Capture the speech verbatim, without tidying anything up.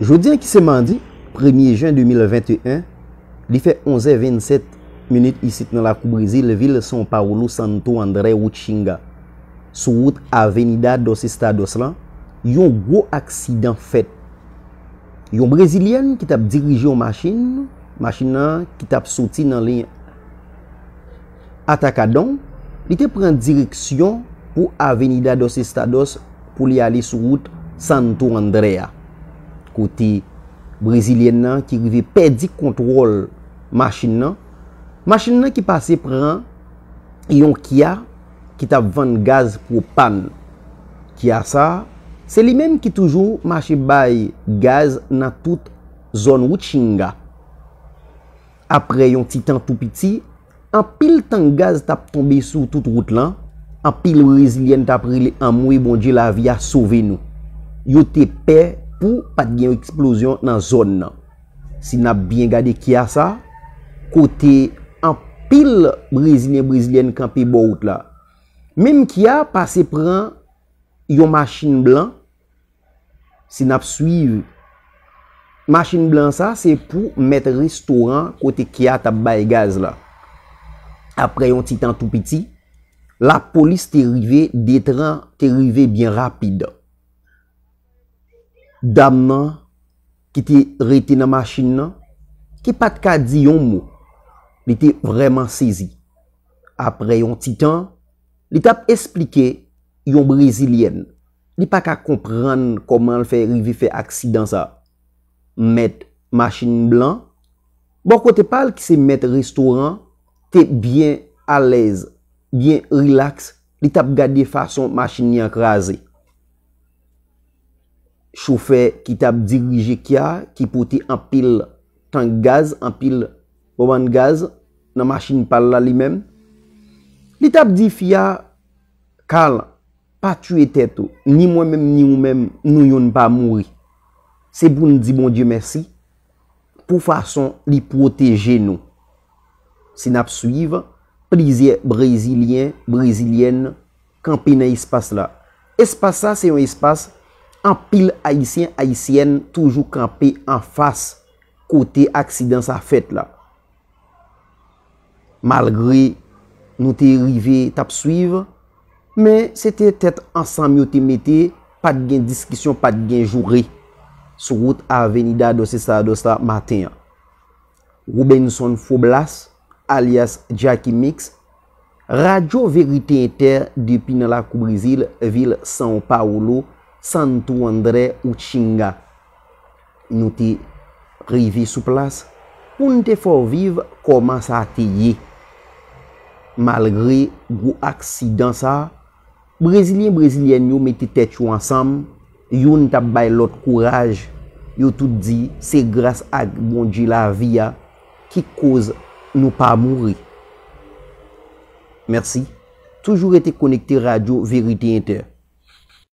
Jodi a ki se madi premye jen de mil venteyen, li fè onz è vennsèt minit isit nan lakou Brezil, vil São Paulo, Santo André, Utinga. Sou wout Avenida dos Estados lan, yon gwo aksidan fèt. Yon Brezilyèn ki t ap dirije yon machin, machin nan ki t ap soti nan liy Atacadão, li te pran direksyon pou Avenida dos Estados pou li ale sou wout Santo André a, kote Brezilyèn nan ki rive pèdi kontwòl machin nan. Machin nan ki pase pran yon Kia ki t ap vann gaz pwopàn. Kia sa a, se li menm ki toujou mache bay gaz nan tout zòn Utinga. Apre yon ti tan tou piti, anpil tank gaz t ap tonbe sou tout wout lan, anpil Brezilyèn t ap rele anmwe Bondye lavi a sove nou. Yo te pè pou pa t gen eksplozyon nan zòn nan. Si n ap byen gade Kia sa, kote anpil Brezilyen, Brezilyèn kanpe bò wout la. Menm Kia pase pran yon machin blan, si n ap swiv machin blan sa, se pou mèt restoran kote Kia t ap bay gaz la. Apre yon ti tan tou piti, lapolis te rive, Detran te rive byen rapid. Dam nan ki te rete nan machin nan, ki pa t ka di yon mo, li te vrèman sezi. Apre yon ti tan, li t ap esplike yon Brezilyèn. Li pa ka konprann kòman l fè rive fè aksidan sa. Mèt machin blan, bò kote pa l ki se mèt restoran, te byen alèz, byen rilaks, li t ap gade fason machin li an kraze. Chofè ki t ap dirije Kia, ki pote anpil tank gaz, anpil bòbàn gaz nan machin pa l la li menm, li t ap di fi a, Carl, pa tiye tèt ou, ni mwen menm ni ou menm, nou youn pa mouri. Se pou n di Bondye mèsi pou fason li pwoteje nou. Si n ap swiv, plizyè Brezilyen, Brezilyèn kanpe nan espas la. Espas sa se yon espas anpil Ayisyen, Ayisyèn toujou kanpe anfas kote aksidan sa fèt la. Malgre nou te rive t ap swiv, men se te tèt ansanm yo te mete, pa t gen diskisyon, pa t gen joure sou wout Avenida dos Estados la maten an. Robenson Foblas, alyas Jacky Mix, Radyo Verite Entè depi nan lakou Brezil, vil São Paulo, Santo André, Utinga. Nou te rive sou plas pou n te fè w viv kòman sa te ye. Malgre gwo aksidan sa, Brezilyen, Brezilyèn yo mete tèt yo ansanm, youn t ap bay lòt kouraj, yo tout di se gras ak Bondye lavi a ki koz nou pa mouri. Mèsi. Toujou rete konekte Radyo Verite Entè.